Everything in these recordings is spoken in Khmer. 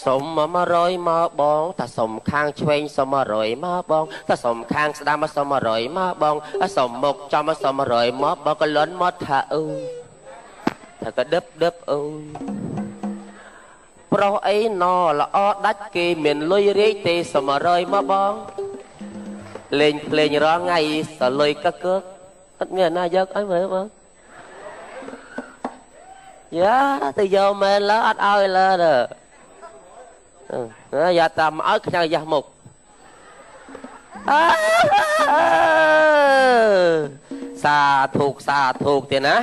សុំ100មកបងតាសុំខាងឆ្វេងសុំ100មកបងតាសុំខាងស្ដាំសុំ100មកបងសុំមុខចំសុំ100មកបងក៏លន់មកថាអឺថាក៏ដឹបដឹបអឺប្រុសអីណល្អដាច់គេមានលុយរាយទេសុំ100មកបងលេងភ្លេងរាល់ថ្ងៃសលុយកកអត់មានណាយកអីមើលបងយ៉ាទៅយកមែនលើអត់ឲ្យលើទៅយ៉ាតាមឲ្យខ្ញៅយ៉ាស់មុខសាធុកសាធុកទៀតណា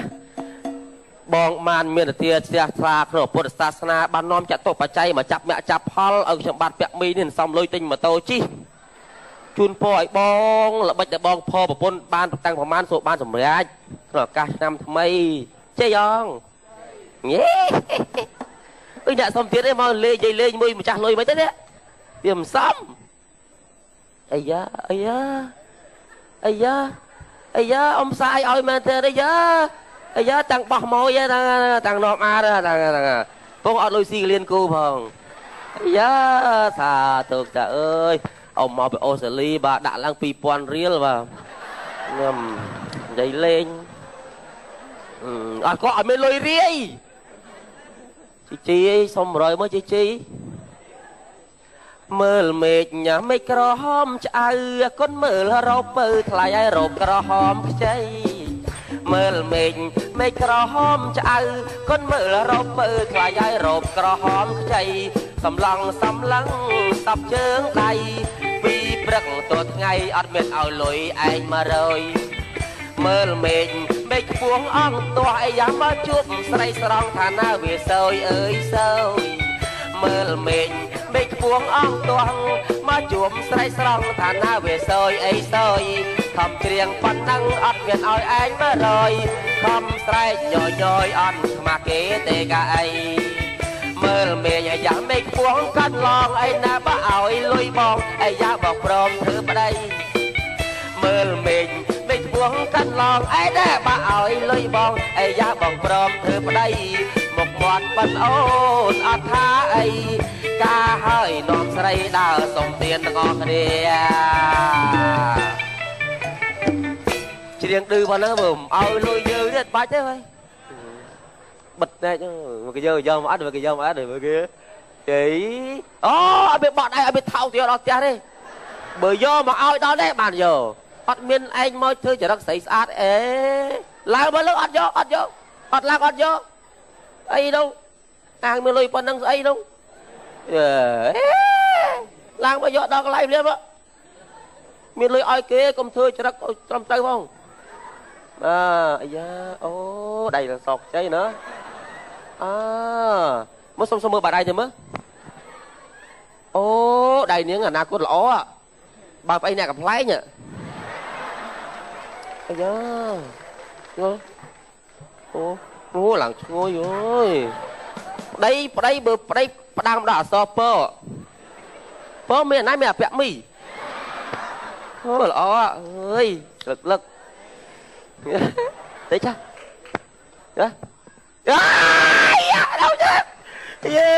បងបានមានទាជ្រះថ្លាក្នុងពុទ្ធសាសនាបាននាំចតុបច្ច័យមកចាប់មគ្គចាប់ផលឲ្យខ្ញុំបាទពាក់មីនេះសំលុយទិញម៉ូតូជិះជូនពរឲ្យបងល្បិចតែបងផប្រពន្ធបានតាំងប្រមាណសូបានសម្រេចក្នុងឱកាសឆ្នាំថ្មីចេះយ៉ងញ៉េអុយអ្នកសុំទៀតឯងមកលេងនិយាយលេងមួយម្ចាស់លុយមិនទេនេះវាមិនសមអាយ៉ាអាយ៉ាអាយ៉ាអាយ៉ាអ៊ំសាយឲ្យមែនទេអាយ៉ាអាយ៉ាតាំងបោះម៉ួយតាំងតាំងនាំអាតាំងតាំងពងអត់លុយស៊ីកលៀនគូផងអាយ៉ាសាទុកតាអើយអ៊ំមកពីអូស្ត្រាលីបាទដាក់ឡើង2000រៀលបាទខ្ញុំនិយាយលេងអត់គាត់អត់មានលុយរាយជីជីសុំ100មើលជីជីមើលមេឃញ៉ាំមេឃក្រហមឆ្អៅគុណមើលរោពៅថ្លៃឲ្យរោបក្រហមខ្ចីមើលមេឃមេឃក្រហមឆ្អៅគុណមើលរោពៅថ្លៃឲ្យរោបក្រហមខ្ចីសំឡងសំឡឹងសពជើងដៃពីព្រឹកទល់ថ្ងៃអត់មានឲ្យលុយឯង100មើលមេឃមេឃខ្ពងអង្គទាស់អីយ៉ាមកជួបស្រីស្រង់ថាណាវាសយអើយសយមើលមេឃមេឃខ្ពងអង្គទាស់មកជួបស្រីស្រង់ថាណាវាសយអីសយខំច្រៀងប៉ុណ្ណឹងអត់មានឲ្យឯង100ខំស្រែកញយយអត់ខ្មាស់គេទេកាអីមើលមេឃអាយ៉ាមេឃខ្ពងកាត់ឡងអីណាបើឲ្យលុយបងអាយ៉ាបងព្រមធ្វើប្តីមើលមេឃមេឃខ្ពងកាត់ឡងអីដែរបើឲ្យលុយបងអាយ៉ាបងព្រមធ្វើប្តីមុខមាត់ប៉ិនអូនអត់ថាអីការហើយនាំស្រីដើរសុំទានទាំងអស់គ្នាច្រៀងឌឺប៉ុណ្ណឹងបើមិនឲ្យលុយយើងទៀតបាច់ទេហើយបិទណែមកគេយកយកមកអត់មកគេយកមកអត់មកគេជ័យអូអត់មានបត់ឯងអត់មានថោកទៀតដល់ផ្ទះទេបើយកមកឲ្យដល់ទេបានយកអត់មានឯងមកធ្វើចរិតស្រីស្អាតអេឡើងមកលើអត់យកអត់យកអត់ឡើងអត់យកអីនោះអាងមានលុយប៉ុណ្ណឹងស្អីនោះឡើងមកយកដល់កន្លែងភ្លាមមានលុយឲ្យគេកុំធ្វើចរិតត្រឹមត្រូវផងបាទអាយ៉ាអូដៃសក់ចៃណាអើមកសុំមើលបាតដៃទៅមើលអូដៃនាងអនាគតល្អបើប្អីអ្នកកំប្លែងអាយ៉ាអូអូឡើងឈ្ងុយអើយប្តីប្តីបើប្តីផ្ដាំដល់អសពពមានណាមានអាពាក់មីអូល្អអើយលឹកលឹកទេចាចាអាយដល់ចាយេ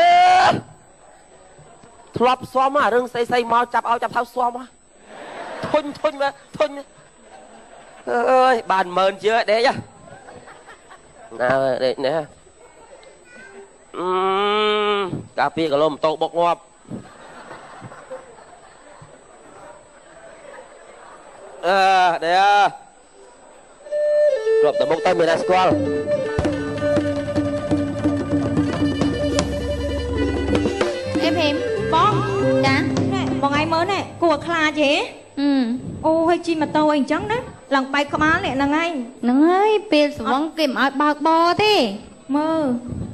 ធ្លាប់ស៊ំអារឿងស្អីស្អីមកចាប់ឲ្យចាប់ថៅស៊ំធុញធុញមកធុញអើយបាន10000ជាដេកណាដេកនេះអឺកាពីគីឡូម៉ូតូបុកងាប់អឺដេកគ្រាប់តែមុខទៅមានអ្នកស្គាល់អេភីមបងចាបងឯងមើលណែគួរខ្លាចហ៎អូហើយជិះម៉ូតូអីអញ្ចឹងណាឡើងបែកក្បាលនេះហ្នឹងហើយហ្នឹងហើយពេលស្វឹងគេមិនឲ្យបើកបរទេមើល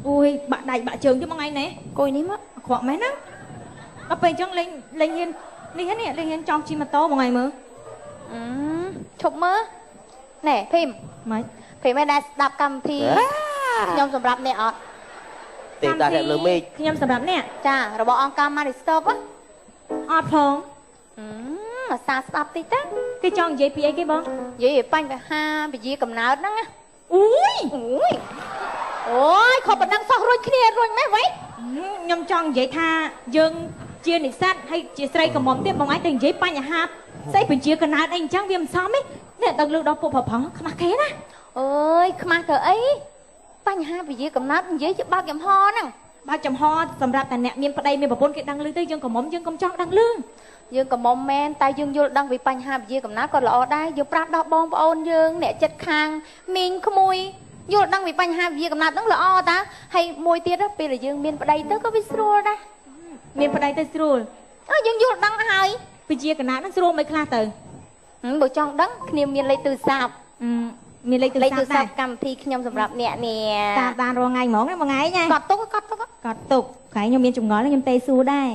អូយបាក់ដៃបាក់ជើងទេបងឯងណែគួយនេះមកអាក្រក់មែនណាដល់ពេលអញ្ចឹងលេងលេងហ៊ាននេះនេះលេងហ៊ានចង់ជិះម៉ូតូបងឯងមើលអឺឈប់មើលណែភីមម៉េចភីមឯងដែលស្ដាប់កម្មវិធីខ្ញុំសម្រាប់អ្នកអត់ទេតាអ្នកលើមេឃខ្ញុំសម្រាប់អ្នកចារបស់អង្គការ Maristop អត់ផងអាសាស្ដាប់តិចទៅគេចង់និយាយពីអីគេបងនិយាយពីបញ្ហាពជាកំណើតហ្នឹងណាអូយអូយអូយខុសប៉ុណ្ណឹងសោះរួចគ្នារួចម៉េះវ៉ៃ ខ្ញុំចង់និយាយថាយើងជានិស្សិតហើយជាស្រីកំមុំទៀតបងឯងតែនិយាយបញ្ហាស្អីបញ្ជាកណើតអីអញ្ចឹងវាមិនសមទេនេះដឹងលើដល់ពួកប្រផងខ្មាស់គេណា អើយខ្មាស់ទៅអីបញ្ហាពជាកំណត់និយាយជាបើកចំហហ្នឹង បើកចំហសម្រាប់តែអ្នកមានប្តីមានប្រពន្ធគេដឹងឮទៅយើងកំមុំយើងកុំចង់ដឹងឮ យើងកំមុំមែនតែយើងយល់ដឹងពីបញ្ហាពជាកំណត់ក៏ល្អដែរយើងប្រាប់ដល់បងប្អូនយើងអ្នកចិត្តខាងមីងក្មួយយល់ដឹងពីបញ្ហាពជាកំណត់ហ្នឹងល្អតាហើយមួយទៀតពេលដែលយើងមានប្តីទៅក៏វាស្រួលដែរ មានប្តីទៅស្រួល អើយើងយល់ដឹងហើយ ពជាកណើតហ្នឹងស្រួលមិនខ្លះទៅ បើចង់ដឹងគ្នាមានលេខទូរស័ព្ទ មានលេខទូរ លេខ ស័ព្ទ ទូរស័ព្ទកម្មវិធីខ្ញុំសម្រាប់អ្នកនេះ តាមដានរាល់ថ្ងៃហ្មងណាមួយថ្ងៃណា កត់ទុកកត់ទុក កត់ទុកក្រែងខ្ញុំមានចម្ងល់ខ្ញុំទេសួរដែរ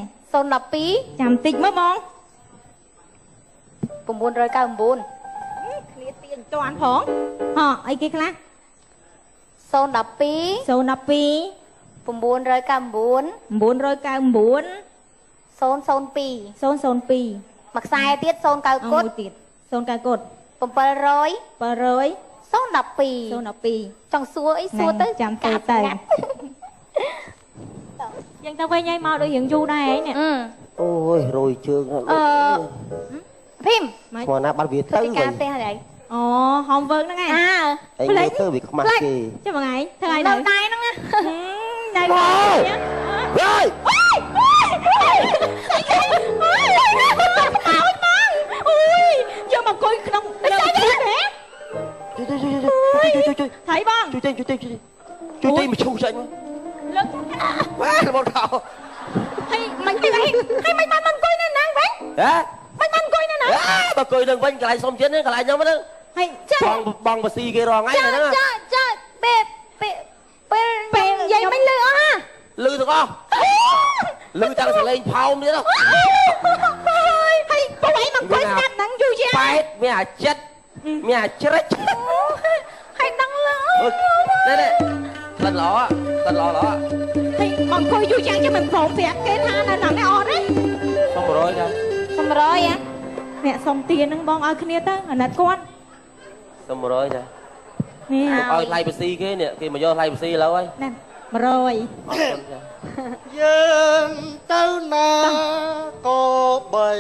012 ចាំតិចមើលបង 999 ឃ្លាទាញតាន់ផងហ៎អីគេខ្លះ 012 012 999 999 002 002 មួយខ្សែទៀត09គុត មួយទៀត09គុត 700 700 012 012 ចង់សួរអីសួរទៅ ចាំទៅទៅយើងទៅវិញហើយមកដូចរៀងយូរដែរឯងនេះ អូយរយជើង អឺភីម ស្មានណាបាត់វាទៅ វិញការផ្ទះហើយ អូ homework ហ្នឹងឯង អើឯងទៅវាខ្មាស់គេ ចាំមួយថ្ងៃធ្វើឲ្យ នៅដែរហ្នឹង នៅហើយ អូយបងអូយយកមកអង្គុយក្នុងលើឈូហ៎ ជួយជួយជួយជួយជួយ ថៃបង ជួយជួយជួយជួយជួយជួយមកឈូចាញ់ លើក វ៉ារបស់ថោ ហើយមិនទៅហើយមិនបានអង្គុយនៅហ្នឹងវិញ ហ៎ មិនបានអង្គុយនៅហ្នឹង បើអង្គុយនឹងវិញកន្លែងសុំទៀតនេះកន្លែងខ្ញុំហ្នឹង ហើយចា បងបងបស៊ីគេរងថ្ងៃហ្នឹង ចាចាពេលពេលពេល ពេលនិយាយមិនលឺអស់ហ่า លឺទាំងអស់លឺទាំងសលេងផោមទៀត ហើយហើយពួកឯងមកអង្គុយស្ដាប់ហ្នឹងយូរជាង ប៉ែតមានអាចិត្តមានអាជ្រិច ហើយដឹងលឺ នេះនេះក្លិនល្អក្លិនល្អល្អ ហើយមកអង្គុយយូរយ៉ាងចឹងមិនព្រមប្រាប់គេថានៅហ្នឹងឯអត់ទេ សុំ100ចា សុំ100ហ៎ អ្នកសុំទានហ្នឹងបងឲ្យគ្នាទៅអាណិតគាត់ សុំ100ចា នេះ ឲ្យថ្លៃបស៊ីគេនេះគេមកយកថ្លៃបស៊ីឥឡូវហើយ ណែ100 អរគុណចា យើងទៅណាក៏បី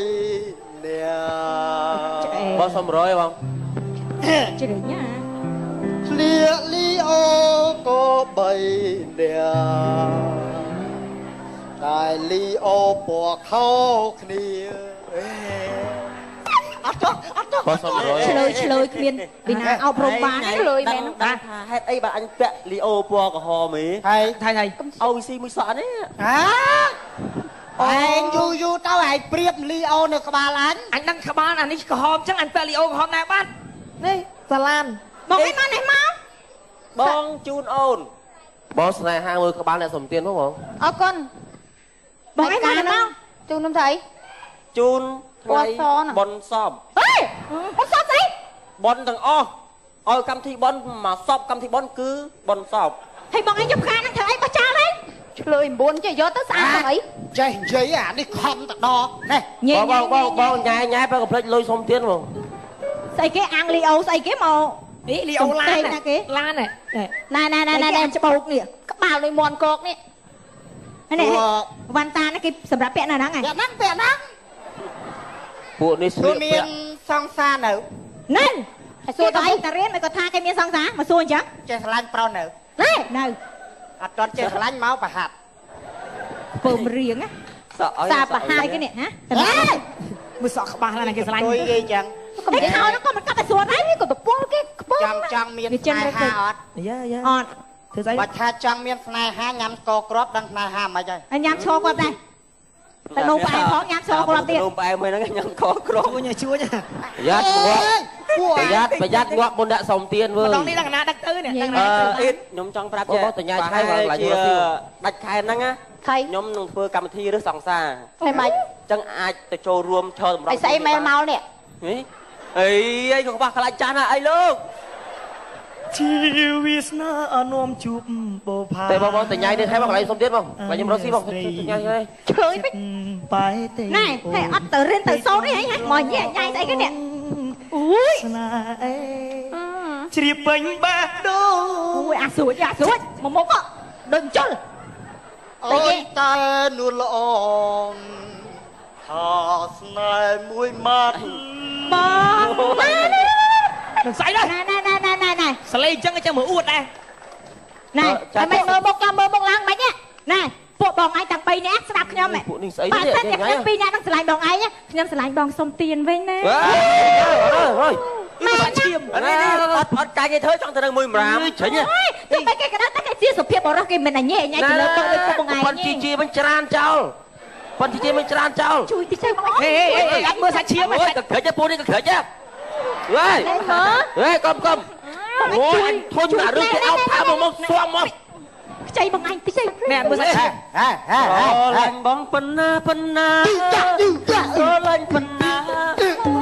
អ្នក បងសុំ100បង ជ្រិញណា ឆ្លៀកលីអូក៏បីអ្នកតែលីអូពណ៌ខោគ្នាអត់ចោះអត់ចោះ បងសុំ100 ឆ្លើយឆ្លើយគ្មានពីណាអប់រំបាន ឆ្លើយមែន ដឹងថាហេតុអីបើអញពាក់លីអូពណ៌ក្រហមហី ហើយ ថៃថៃ ឲ្យស៊ីមួយសក់នេះ ហាឯងយូរយូរទៅឯងប្រៀបលីអូនៅក្បាលអញ អញដឹងក្បាលអានេះក្រហមចឹងអញពាក់លីអូក្រហមដែរបាត់នេះសាឡាន បងឯងមកនេះមក បងជូនអូន បងស្នេហាមើលក្បាលអ្នកសុំទានផងបង អរគុណ បងឯងមកនេះមក ជូនខ្ញុំទៅអី ជូនថ្ងៃប៉ុនសព ហេប៉ុនសពស្អី ប៉ុនទាំងអស់ឲ្យកម្មវិធីប៉ុនមកសពកម្មវិធីប៉ុនគឺប៉ុនសព ហើយបងឯងយកផ្កាហ្នឹងធ្វើអីបោះចោលហើយ ឆ្លើយ9ចេះយកទៅស្អាតទៅអី ចេះនិយាយអានេះខំតដនេះ ញ៉ែ បងបងបងញ៉ែញ៉ែបើកុំភ្លេចលុយសុំទានបង ស្អីគេអាំងលីអូស្អីគេមក នេះលីអូឡាន ណាគេ ឡាន ណែណែណែណែណែច្បោកនេះ ក្បាលដូចមន់កកនេះ នេះវ៉ាន់តានេះគេសម្រាប់ពាក់នៅហ្នឹង ពាក់ហ្នឹងពាក់ហ្នឹង ពួកនេះស្លៀក ពាក់សង្សារនៅ នៅហើយសួរទៅតារៀនមិនគាត់ថាគេមានសង្សារមកសួរអញ្ចឹង ចេះស្រឡាញ់ប្រុសនៅ នៅ អត់ទាន់ចេះស្រឡាញ់មកប្រហាត់ ពើមរៀងណា សក់អី សាប្រហាត់ អីគេនេះហ៎ មើលសក់ក្បាលណាគេស្រឡាញ់ ទុយគេចឹង កុំនិយាយ ខោហ្នឹងក៏មិនកាត់តែសួរដែរ ក៏ទៅពលគេខ្ពើ ចង់ចង់មានស្នេហាអត់ យ៉ាយ៉ា អត់ ធ្វើស្អី បើថាចង់មានស្នេហាញ៉ាំស្ករគ្រាប់ដឹងស្នេហាមិនហើយ ញ៉ាំឈរគាត់ដែរតែនោមផ្អែមផងញ៉ាំឈរគ្រាប់ទៀត នោមផ្អែមហ្នឹងញ៉ាំខគ្រាប់ ជួញជួញ ប្រយ័ត្នងាប់ប្រយ័ត្នប្រយ័ត្នងាប់មុនដាក់សុំទៀនវើ ម្ដងនេះដល់កណាដឹកទៅនេះដល់កណា អ៊ីតខ្ញុំចង់ប្រាប់ចេះ បងតញ្ញាឆៃកន្លែងរស់ស៊ី ដាច់ខែហ្នឹងណាខ្ញុំនឹងធ្វើកម្មវិធីឬសង្សារ ហើយម៉េច ចឹងអាចទៅចូលរួមឈរតម្រង់ អីស្អីមែនមកនេះ អីអីក៏ខ្វះខ្លាចចាស់ណាស់អីលោក ជីវាសនានាំជួបបោផា តែបងបងតញ៉ៃនេះថែបងកន្លែងសុំទៀតបងកន្លែងខ្ញុំរកស៊ីបងតញ៉ៃនេះ ឆ្លើយពេក បែទេ ណែហើយអត់ទៅរៀនទៅសូត្រអីហ៎មកញ៉ែញ៉ៃស្អីគេនេះអូយ ស្នេហ៍ជ្រាបពេញបេះដូង អូយអាស្រួចអាស្រួចមកមុខដូចជុល អើយតែនួនល្អងថាស្នេហ៍មួយម៉ាត់ បង នឹងស្អីដែរ ណែណែណែណែណែណែ សលេងចឹងចាំមើលអួតដែរ ណែតែមិនមើលមុខចាំមើលមុខឡើងមិនណែពួកបងឯងទាំង3នាក់ស្ដាប់ខ្ញុំ ពួកនេះស្អី នេះតែខ្ញុំ2នាក់នឹងស្រឡាញ់បងឯងខ្ញុំស្រឡាញ់បងសុំទៀនវិញណា អើយ ម៉ែ ឈាម នេះអត់កាញ់ទេធ្វើចង់ទៅនឹងមួយម្រាម ច្រាញ់ ទោះបីគេក៏ដោយតែគេជាសុភាពបរិសុទ្ធគេមិនញ៉ែញ៉ៃទៅលើតុដូចពួកបងឯង ប៉ុនជីជីមិនច្រានចោលប៉ុនជីជីមិនច្រានចោល ជួយតិចទៅបង ហេហេហេអត់មើលសាច់ឈាម អូយក៏ក្រិចពួកនេះក៏ក្រិចហេហេកុំកុំអូយធុញអារឿងគេអោបថាមកមកស្វាំមក ខ្ចីបងឯងតិចទៅ ណែមើលសាច់ឈាម ហេហេហេ ឡាញ់បងប៉ុណ្ណាប៉ុណ្ណាឡាញ់ប៉ុណ្ណា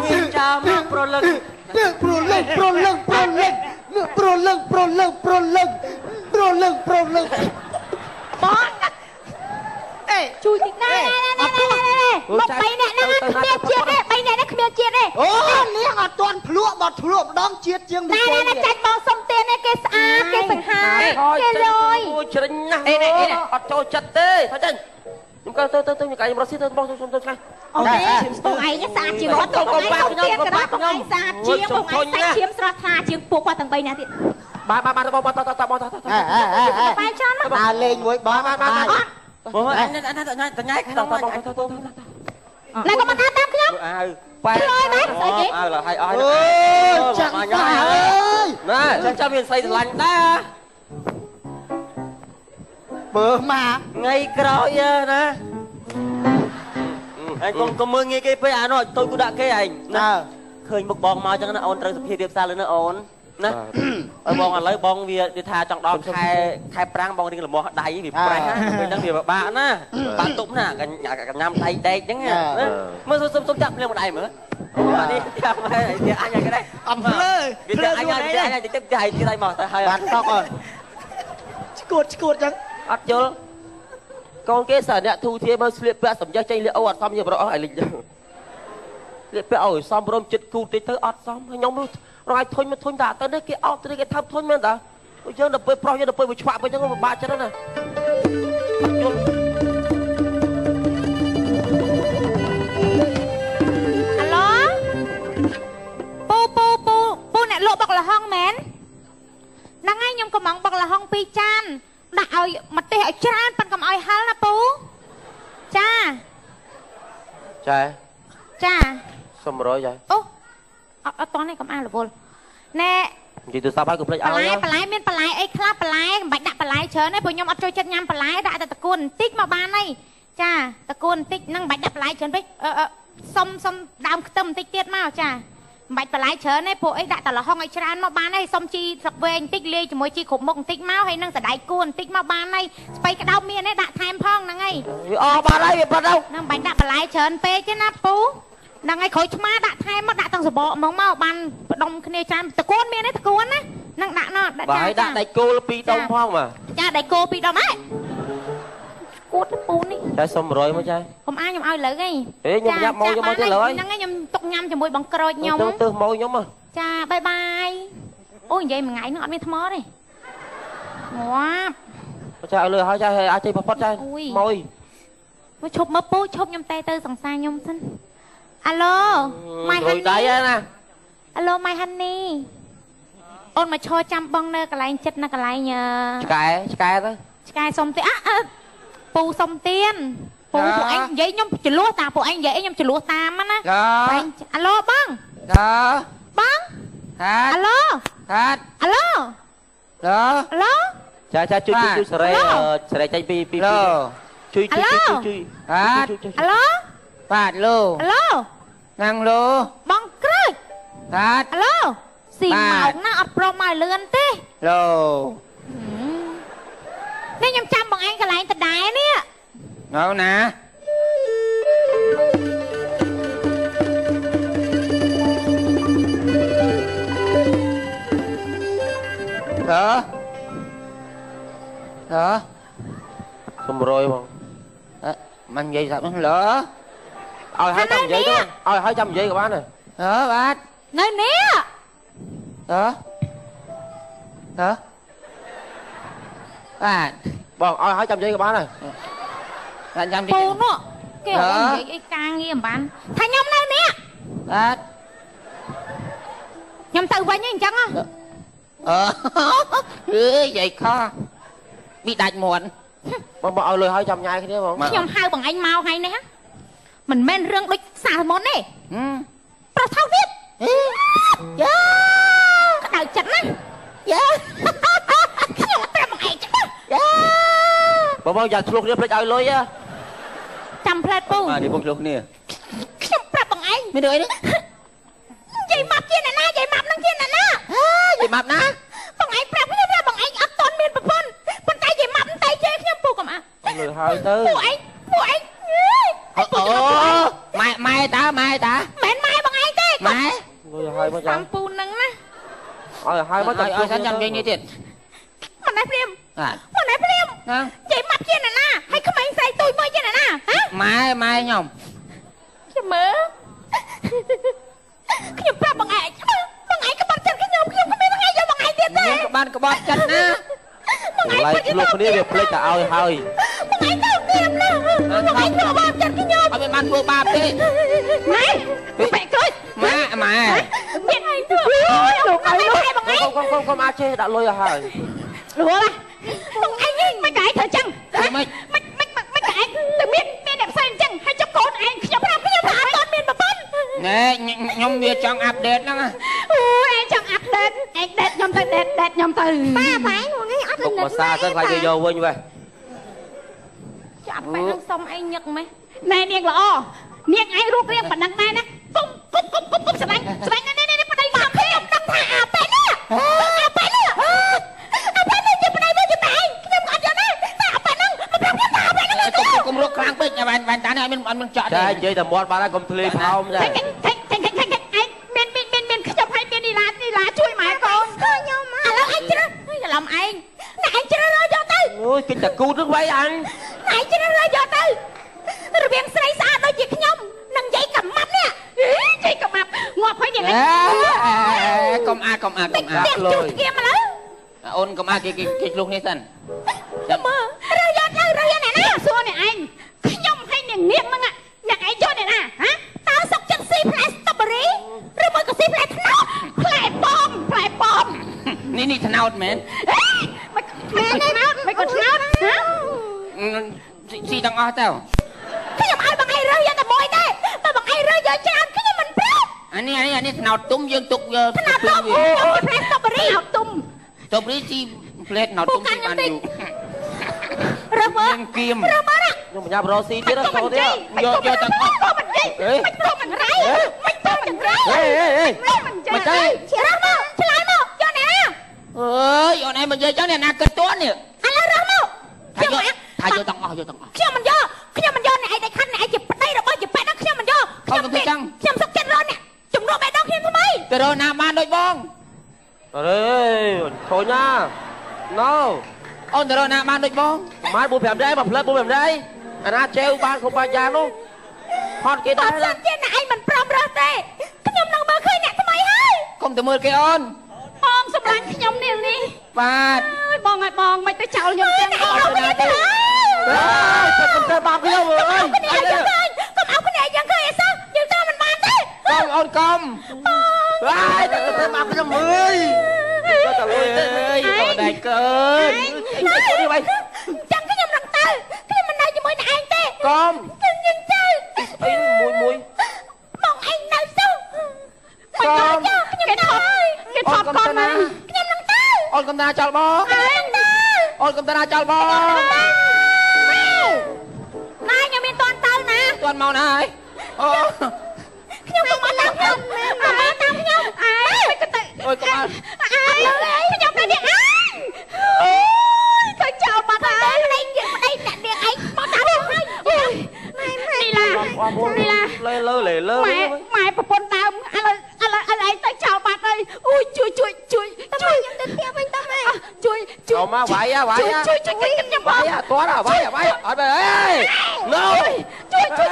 មានចាំមកប្រលឹង ប្រលឹងប្រលឹងប្រលឹងប្រលឹងប្រលឹងប្រលឹងប្រលឹងប្រលឹង បង អេ ជួយតិចណែណែណែណែមក3នាក់ហ្នឹងគ្មានជាតិទេ3នាក់ហ្នឹងគ្មានជាតិទេ អូនាងអត់ទាន់ភ្លក់បើភ្លក់ម្ដងជាតិជាង ណែណែចាច់បងសុំទៀននេះគេស្អាតគេសង្ហាគេលយ អូជ្រិញណាស់អត់ចូលចិត្តទេថយចេញខ្ញុំក៏ទៅទៅទៅខ្ញុំរត់ស៊ីទៅបងសុំទៅឆ្ងាយ អូទេបងឯងស្អាតជាងគាត់បងឯងសុំទៀនក៏ដោយបងឯងស្អាតជាងបងឯងសាច់ឈាមស្រស់ថ្លាជាងពួកគាត់ទាំង3នាក់ទៀត បាទបាទបាទបងបងតតតបងតតត បាយច្រើនមក ដើរលេងមួយបងបាទបាទ បងអញអញអញតញ៉ៃ តតបងតត ណែក៏មិនថាតាមខ្ញុំ អាវប៉ែ ឆ្លើយមែនស្អីគេ អាវហើយអស់ អើយចាំបាអើយ ណែចាំមានស្អីស្រឡាញ់ដែរ បើមក ថ្ងៃក្រោយណាអញកុំមើលងាយគេពេកអានោះទៅគូដាក់គេឯងណាឃើញមុខបងមកចឹងណាអូនត្រូវសុភាពរៀបសារលើណាអូនណាឲ្យបងឥឡូវបងវាថាចង់ដល់ខែខែប្រាំងបងរៀងលមាស់ដៃវាប្រេះពេលហ្នឹងវាពិបាកណាបាក់ទុំណាកញ្ញាំដៃដេកចឹងណាមើលសុំសុំចាប់ភ្លាមដៃមើលអូនេះចាំហើយអញគេដែរ អំភ្លើ វាអញអញទៅទៅទីដៃមកទៅហើយ បាត់តកអូន ឈួតឈួតចឹង អត់យល់កូនគេសារអ្នកធូធាមើលស្លៀកពាក់សំយះចេញលៀកអូអត់សមជាប្រុសអស់ឲ្យលិចស្លៀកពាក់ឲ្យសមរមចិត្តគូតិចទៅអត់សមខ្ញុំរងឲ្យធុញមកធុញតាទៅនេះគេអោបទៅនេះគេថាធុញមែនតាយើងដល់ពេលប្រុសយើងដល់ពេលវាឆ្វាក់វិញហ្នឹងពិបាកចិត្តណាអត់យល់ អាឡូពូពូពូពូអ្នកលក់បុកលហុងមែនហ្នឹងហើយខ្ញុំកំងបុកលហុង2ចានដាក់ឲ្យម្ទេសឲ្យច្រើនប៉ិនកុំឲ្យហិលណាពូចា ចា ចា សុំ100ចា អូអត់អត់តនេះកុំអារវល់ណែ និយាយទូរស័ព្ទហើយកុំភ្លេចឲ្យ បន្លែបន្លែមានបន្លែអីខ្លះបន្លែមិនបាច់ដាក់បន្លែច្រើនទេព្រោះខ្ញុំអត់ចូលចិត្តញ៉ាំបន្លែដាក់តែតកួនបន្តិចមកបានហើយចាតកួនបន្តិចហ្នឹងមិនបាច់ដាក់បន្លែច្រើនពេកអឺសុំសុំដើមខ្ទឹមបន្តិចទៀតមកចាមិនបាច់បន្លែច្រើនទេព្រោះអីដាក់តែលហុងឲ្យច្រើនមកបានហើយសុំជីស្លឹកវែងបន្តិចលាយជាមួយជីគ្រប់មុខបន្តិចមកហើយនឹងសណ្តែកគួនបន្តិចមកបានហើយស្ពៃក្តោបមានទេដាក់ថែមផងហ្នឹងហើយ វាអស់បានហើយវាបាត់ទៅ ហ្នឹងមិនបាច់ដាក់បន្លែច្រើនពេកទេណាពូហ្នឹងហើយក្រូចឆ្មាដាក់ថែមមកដាក់ទាំងសបកហ្មងមកបានផ្ដុំគ្នាច្រើនតកួនមានទេតកួនណាហ្នឹងដាក់ណោះ ដាក់ចាដាក់ដៃគោល2ដុំផងបាទ ចាដៃគោ2ដុំហ៎គួតពូនេះ ចាសុំ100មកចា កុំអាខ្ញុំឲ្យលើហី ហេខ្ញុំញ៉ាំមកខ្ញុំមកទៀតលើ ហ្នឹងហើយខ្ញុំទុកញ៉ាំជាមួយបងក្រូចខ្ញុំ ទៅទៅមកខ្ញុំ ចាបាយបាយអូនិយាយមួយថ្ងៃហ្នឹងអត់មានថ្មទេងាប់ ចាឲ្យលើហើយចាអាចចេញផុតចាមក មកឈប់មើលពូឈប់ខ្ញុំតែទៅសង្សារខ្ញុំសិនអាឡូម៉ៃហាន់ ដៃណា អាឡូម៉ៃហាន់នីអូនមកឈរចាំបងនៅកន្លែងចិត្តនៅកន្លែង ឆ្កែឆ្កែទៅ ឆ្កែសុំទេអើពូសុំទៀនពូពួកឯងនិយាយខ្ញុំចលោះតាពួកឯងនិយាយខ្ញុំចលោះតាមណាអាឡូបង ចា បង ហា អាឡូ ហា អាឡូ អា ឡូ ចាចាជួយជួយសេរីសេរីចេញពីពីជួយជួយជួយ ហា អាឡូ បាទឡូ អាឡូ ណាំងឡូ បងក្រូច បាទ អាឡូស៊ីម៉ោងណាអត់ព្រមមកលឿនទេ ឡូ នេះខ្ញុំចាំបងឯងកន្លែងដដែលនេះ នៅណា តើតើ សុំ100បង មិននិយាយសាប់ហ្នឹងលើ ឲ្យហើយចាំនិយាយទៅឲ្យហើយចាំនិយាយក៏បានដែរ អើបាទ នៅនេះ អើអើបាទ បងឲ្យហើយចាំនិយាយក៏បានដែរចាំនិយាយពូនោះគេអត់និយាយអីការងារមិនបានថាខ្ញុំនៅនេះបាទខ្ញុំទៅវិញអញ្ចឹងហ៎អឺនិយាយខុសពីដាច់មាត់បងបងឲ្យលុយហើយចាំញ៉ាយគ្នាបងខ្ញុំហៅបងឯងមកហើយនេះមិនមែនរឿងដូចសាល់មុនទេប្រថោទៀតយ៉ាក្តៅចិត្តណាយ៉ាខ្ញុំប្រាប់បងឯងច្បាស់យ៉ាបងបងយ៉ាឆ្លុះគ្នាភ្លេចឲ្យលុយចាំផ្លែតពូបាទនេះបងឆ្លុះគ្នាខ្ញុំប្រាប់បងឯងមានរឿងអីនេះនិយាយម៉ាប់ជាអ្នកណានិយាយម៉ាប់នឹងជាអ្នកណានិយាយម៉ាប់ណាបងឯងប្រាប់ខ្ញុំថាបងឯងអត់តន់មានប្រពន្ធប៉ុន្តែនិយាយម៉ាប់តែជេរខ្ញុំពូកុំអើលុយហើយទៅពូឯងពូឯងអូម៉ែម៉ែតាម៉ែតាមិនម៉ែបងឯងទេម៉ែលុយហើយមកចាំពូនឹងណាឲ្យហើយមកចាំឲ្យសិនចាំនិយាយនេះទៀតមិនណែព្រាមមិនណែព្រាមនិយាយម៉ាប់ជាអ្នកណាហើយក្មេងស្រីទូចមួយជាអ្នកណាហ៎ម៉ែម៉ែខ្ញុំខ្ញុំមើលខ្ញុំប្រាប់បងឯងបងឯងក្បត់ចិត្តខ្ញុំខ្ញុំគ្មានថ្ងៃយកបងឯងទៀតទេខ្ញុំបានក្បត់ចិត្តណាបងឯងពិតជាលោកគ្នាវាភ្លេចតែឲ្យហើយបងឯងទៅទៀតណាបងឯងធ្វើបាបចិត្តខ្ញុំអត់មានបានធ្វើបាបទេណែបែកក្រួយម៉ាម៉ែមានអីធ្វើលោកឲ្យលោកបងឯងកុំកុំកុំអាចចេះដាក់លុយឲ្យហើយរវល់បងឯងនេះមិនក៏ឯងធ្វើចឹងមិនមិនមិនមិនក៏ឯងទៅមានអ្នកផ្សេងចឹងហើយចុះកូនឯងខ្ញុំប្រាប់ខ្ញុំថាអត់ទាន់មានប្រពន្ធណែខ្ញុំវាចង់អាប់ដេតហ្នឹងអូឯងចង់អាប់ដេតឯងដេតខ្ញុំទៅដេតដេតខ្ញុំទៅប៉ាប៉ែងនេះអត់លិតមកសាសិនខ្លាចគេយកវិញវ៉េចាប់ប៉ែនឹងសុំឯងញឹកម៉េះណែនាងល្អនាងឯងរូបរាងប៉ុណ្ណឹងដែរណាគុំគុំគុំគុំគុំស្ដាញ់ស្ដាញ់ណែណែប្តីមកខ្ញុំដឹងថាអាប៉ែនេះអាប៉ែនេះអាប៉ែនេះជាប្តីមួយជាម៉ែឯងខ្ញុំក៏អត់យកដែរតែអាប៉ែហ្នឹងមកប្រាប់ខ្ញុំថាអាប៉ែហ្នឹងកុំរកខ្លាំងពេកវ៉ែនតានេះអត់មានអត់មានចក់ទេតែនិយាយតែមាត់បានហើយកុំធ្លាយផោមចាថេងថេងថេងថេងឯងមានមានមានមានខ្ញុំឲ្យមាននីឡានីឡាជួយម៉ែកូនខ្ញុំឥឡូវឯងជ្រើសច្រឡំឯងណែឯងជ្រើសរើសយកទៅអូយគេតែគូតហ្នឹងវ៉ៃអញណែឯងជ្រើសរើសយកទៅរវាងស្រីស្អាតដូចជាខ្ញុំនិងយាយកំម៉ាប់នេះយាយកំម៉ាប់ងាប់ហើយនេះកុំអាកុំអាកុំអាលុយគៀមឥឡូវអូនកុំអាគេគេគេឆ្លុះនេះសិនចាំមើលរើសយកទៅរើសយកអ្នកណាសួរអ្នកឯងខ្ញុំឲ្យនាងនាងហ្នឹងអ្នកឯងយកអ្នកណាហ៎តើសុកចិត្តស៊ីផ្លែស្ទ្រូប៊េរីឬមួយក៏ស៊ីផ្លែត្នោតផ្លែប៉ោមផ្លែប៉ោមនេះនេះត្នោតមែនមិនមែនត្នោតមិនក៏ត្នោតហ៎ស៊ីទាំងអស់ទៅខ្ញុំឲ្យបងឯងរើសយកតែមួយទេបើបងឯងរើសយកច្រើនខ្ញុំមិនព្រមអានេះអានេះអានេះត្នោតទុំយើងទុកយកត្នោតទុំខ្ញុំជាផ្លែស្ទ្រូប៊េរីទុំស្ទ្រូប៊េរីស៊ីផ្លែត្នោតទុំស៊ីបានយូររើសមើលគៀមរើសមើលខ្ញុំប្រញាប់រកស៊ីទៀតចូលទៀតយកយកទាំងអស់មិននិយាយមិនព្រមមិនរៃមិនព្រមមិនរៃអេអេមិនទេរើសមកឆ្លើយមកយកអ្នកណាអើយអូនឯងមិននិយាយចឹងអ្នកណាគិតតន់នេះឥឡូវរើសមកខ្ញុំថាយកទាំងអស់យកទាំងអស់ខ្ញុំមិនយកខ្ញុំមិនយកអ្នកឯងតែខាត់អ្នកឯងជាប្តីរបស់ជាប៉ែហ្នឹងខ្ញុំមិនយកខ្ញុំខ្ញុំសុកចិត្តរកអ្នកជំនួសបេះដូងខ្ញុំថ្មីទៅរកណាបានដូចបងអរេខូចណាណូអូនទៅរកណាបានដូចបងប្រហែល4 5ដែរមកផ្លែ4 5ដែរអាណាជេវបានគ្រប់បាយ៉ាងនោះហត់គេដែរបើសិនជាអ្នកឯងមិនព្រមរើសទេខ្ញុំនឹងមើលឃើញអ្នកថ្មីហើយកុំទៅមើលគេអូនបងសម្លាញ់ខ្ញុំនេះនេះបាទបងឲ្យបងមិនទៅចោលខ្ញុំទាំងអស់ទេអើយខ្ញុំទៅបាបខ្ញុំអើយកុំឲ្យគ្នាយ៉ាងឃើញអីសោះយើងទៅមិនបានទេកុំអូនកុំអើយទៅបាបខ្ញុំអើយទៅតែលុយទេទៅតែកើននេះវិញចាំខ្ញុំនឹងទៅខ្ញុំមិននៅជាមួយអ្នកឯងទេកុំខ្ញុំទៅអីមួយមួយបងឯងនៅសុះកុំគេថតគេថតកូនមកខ្ញុំនឹងទៅអូនកុំតាចោលបងអូនកុំតាចោលបងណែខ្ញុំមានតន់ទៅណាតន់មកណាហើយអូខ្ញុំកុំមកតាមខ្ញុំកុំមកតាមខ្ញុំអើយក៏ទៅអូយកុំមកអើយខ្ញុំទៅនេះអើយអូយទៅចោលបាត់ហើយប្តីប្តីអ្នកនាងឯងមកតាមខ្ញុំហើយនេះឡានេះឡាលេលើលេលើម៉ែម៉ែប្រពន្ធដើមឥឡូវឥឡូវឥឡូវទៅចោលបាត់ហើយអូយជួយជួយជួយជួយខ្ញុំទៅផ្ទះវិញទៅម៉ែជួយជួយមកវាយវាយជួយជួយជួយខ្ញុំវាយអត់ទាន់វាយវាយអត់បែអេណូជួយជួយ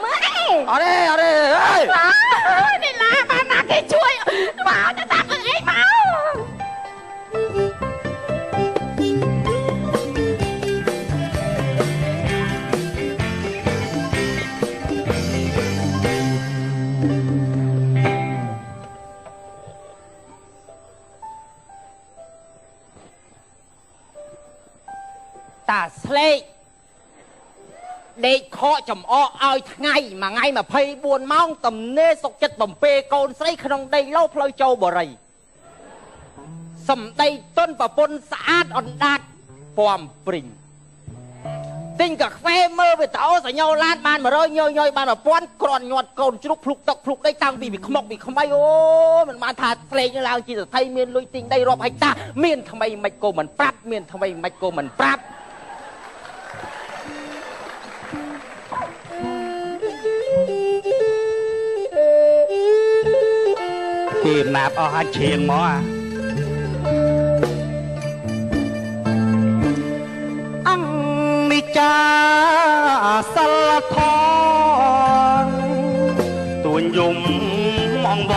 មើលអីអត់ទេអត់ទេអេនេះឡាបានណាគេជួយមកទៅតាមអីមក ដេកខកចំអកឲ្យថ្ងៃមួយថ្ងៃ24ម៉ោងទំនេរសុកចិត្តបំពេកូនស្រីក្នុងដីឡូផ្លូវចូលបរិយសំដីតុនប្រពន្ធស្អាតអណ្ដាតពំព្រីងទិញកាហ្វេមើលវីដេអូសញ្ញោឡានបាន100ញយញយបាន1000គ្រាន់ញាត់កូនជ្រូកភ្លុកទឹកភ្លុកដីតាំងពីវាខ្មុកពីខ្មៃអូមិនបានថាផ្លេងឡើងជាសថីមានលុយទិញដីរាប់ហិកតាមានថ្មីមិនក៏មិនប្រាប់មានថ្មីមិនក៏មិនប្រាប់គេណាបអស់អាចឈៀងមកអាអង្គនិចាសិលធម៌ទួញយំអងវ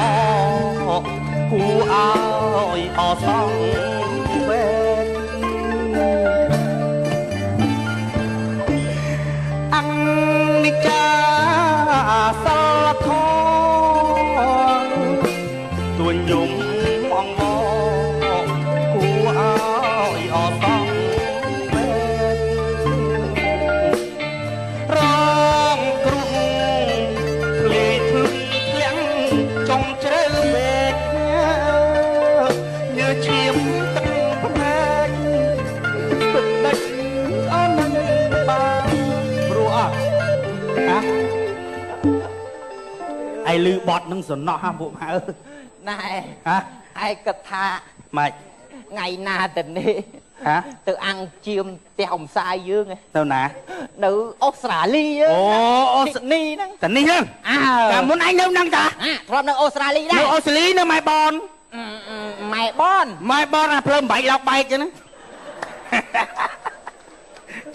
គូឲ្យអសងវេនអង្គនិចាសិលធម៌ទួញយំអងវគូឲ្យអសងវេនរងគ្រោះភ្លេធ្លុះធ្លាក់ចុងជ្រៅមេឃញើឈាមទឹកភ្នែកទឹកដាច់អនបានព្រោះអត់ហ៎ឯលឺបត់នឹងសំណោះហ่ะពួកម៉ាអើណែហ៎ឯគិតថាម៉េចថ្ងៃណាទៅនេះហ៎ទៅអាំងជាមផ្ទះអំសាយយើងទៅណានៅអូស្ត្រាលីយើងអូអូស្នីហ្នឹងតានេះហ្នឹងកាលមុនអញនៅហ្នឹងតាធ្លាប់នៅអូស្ត្រាលីដែរនៅអូស្ត្រាលីនៅម៉ែបនម៉ែបនម៉ែបនអាផ្លូវបែកឡោកបែកចឹងណា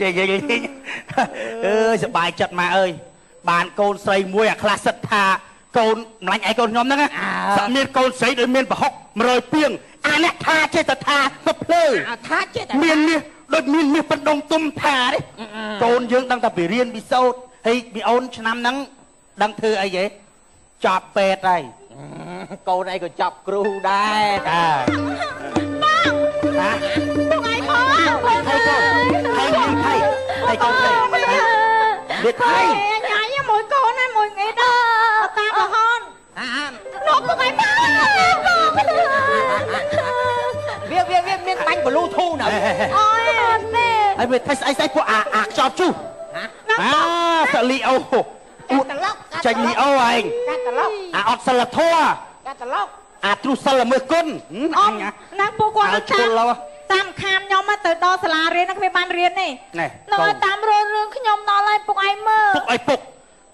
ចេះនិយាយអើយសប្បាយចិត្តម៉ែអើយបានកូនស្រីមួយអាខ្លះសិតថាកូនម្លាញ់ឯកូនខ្ញុំហ្នឹងសមានកូនស្រីដូចមានប្រហុក100ពីងអាអ្នកថាចេះតែថាទៅភ្លើថាចេះតែមានមាសដូចមានមាសប៉ុណ្ដងទុំថាទេកូនយើងដឹងតែពីរៀនពិសោធន៍ហើយមីអូនឆ្នាំហ្នឹងដឹងធ្វើអីហ៎ចប់ពេទ្យហើយកូនឯងក៏ចប់គ្រូដែរតាបងណាបងឯងផងហើយកូនហើយហើយកូនហើយថៃញ៉ៃមួយកូនណាមួយងាយដល់តាមរហូតលោកពុកឯងបងវាវាវាមានបាញ់ Bluetooth នៅអូយអត់ទេហើយវាថៃស្អីស្អីពួកអាអាខ្ចប់ជុះអាសលីអូ កាតឡុក ចេញលីអូឯង កាតឡុក អាអត់សិលធម៌ កាតឡុក អាទ្រុសិលល្មើសគុណ អមណាពួកគាត់តាមខាមខ្ញុំទៅដល់សាលារៀនគ្មានបានរៀនទេនៅតាមរឿងខ្ញុំដល់ហើយពុកឯងមើល ពុកឲ្យពុក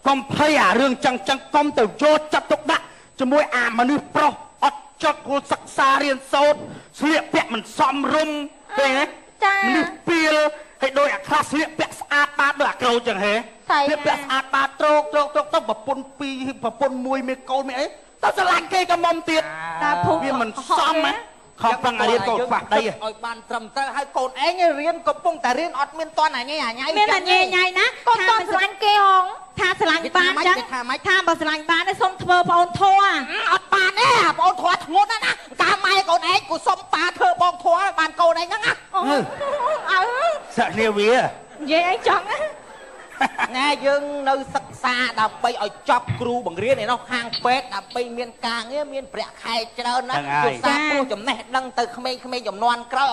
កុំភ័យអារឿងចឹងចឹងកុំទៅយកចិត្តទុកដាក់ជាមួយអាមនុស្សប្រុសអត់ចត់គោលសិក្សារៀនសូត្រស្លៀកពាក់មិនសមរម្យឃើញទេ ចា មនុស្សពីលហើយដោយអាខ្លះស្លៀកពាក់ស្អាតបាតដោយអាក្រូចចឹងហេស្លៀកពាក់ស្អាតបាតត្រោកត្រោកត្រោកទៅប្រពន្ធពីរប្រពន្ធមួយមានកូនមានអីទៅស្រឡាញ់គេក៏មុំទៀតវាមិនសមណាខំប្រឹងឲ្យរៀនកូនខ្វះដី ឲ្យបានត្រឹមត្រូវហើយកូនឯងរៀនកំពុងតែរៀនអត់មានតន់អាញ៉ៃអាញ៉ៃ មានអាញ៉ៃញ៉ៃណាកូនតន់ស្រឡាញ់គេហងថាស្រឡាញ់បានចឹងថាបើស្រឡាញ់បានសុំធ្វើប្អូនធัว អត់បានទេប្អូនធัวធ្ងន់ណាស់ណាតាមម៉ែកូនឯងគូសុំប៉ាធ្វើបងធัวបានកូនឯងហ្នឹងណា អើសាក់គ្នាវា និយាយអីចង់ណា ណែយើងនៅសិក្សាដើម្បីឲ្យចប់គ្រូបង្រៀនឯនោះខាងពេទ្យដើម្បីមានការងារមានប្រាក់ខែច្រើនណាស់ ឧស្សាហ៍ព្រោះចំណេះដឹងទៅក្មេងៗចំនួនក្រោយ។